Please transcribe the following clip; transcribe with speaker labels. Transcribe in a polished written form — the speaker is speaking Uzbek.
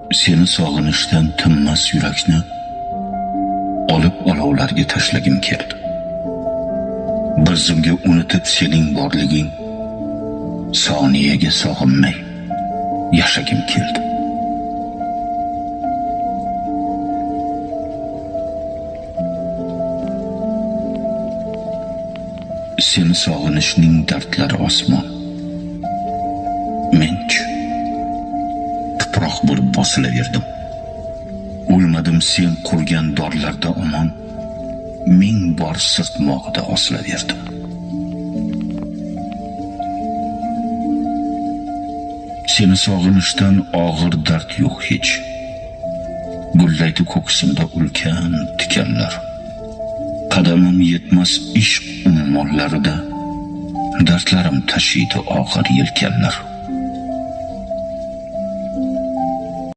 Speaker 1: Seni sog'inishdan tinmas yurakni olib olovlarga tashlagim keldi. Bir zumga unutib sening borliging, soniyaga sog'inmay yashagim keldi. Seni sog'inishning dardlari osmon. Menchi tuproq bo'lib bosilaverdim. O'lmadim sen qurgan dorlarda omon, ming bor sirtmog'ida osilaverdim. Seni sog'inishdan og'ir dard yo'q hech. Gullaydi ko'ksimda ulkan tikanlar. Qadamim yetmas ishq ummonlarida, dardlarim tashiydi og'ir yelkanlar.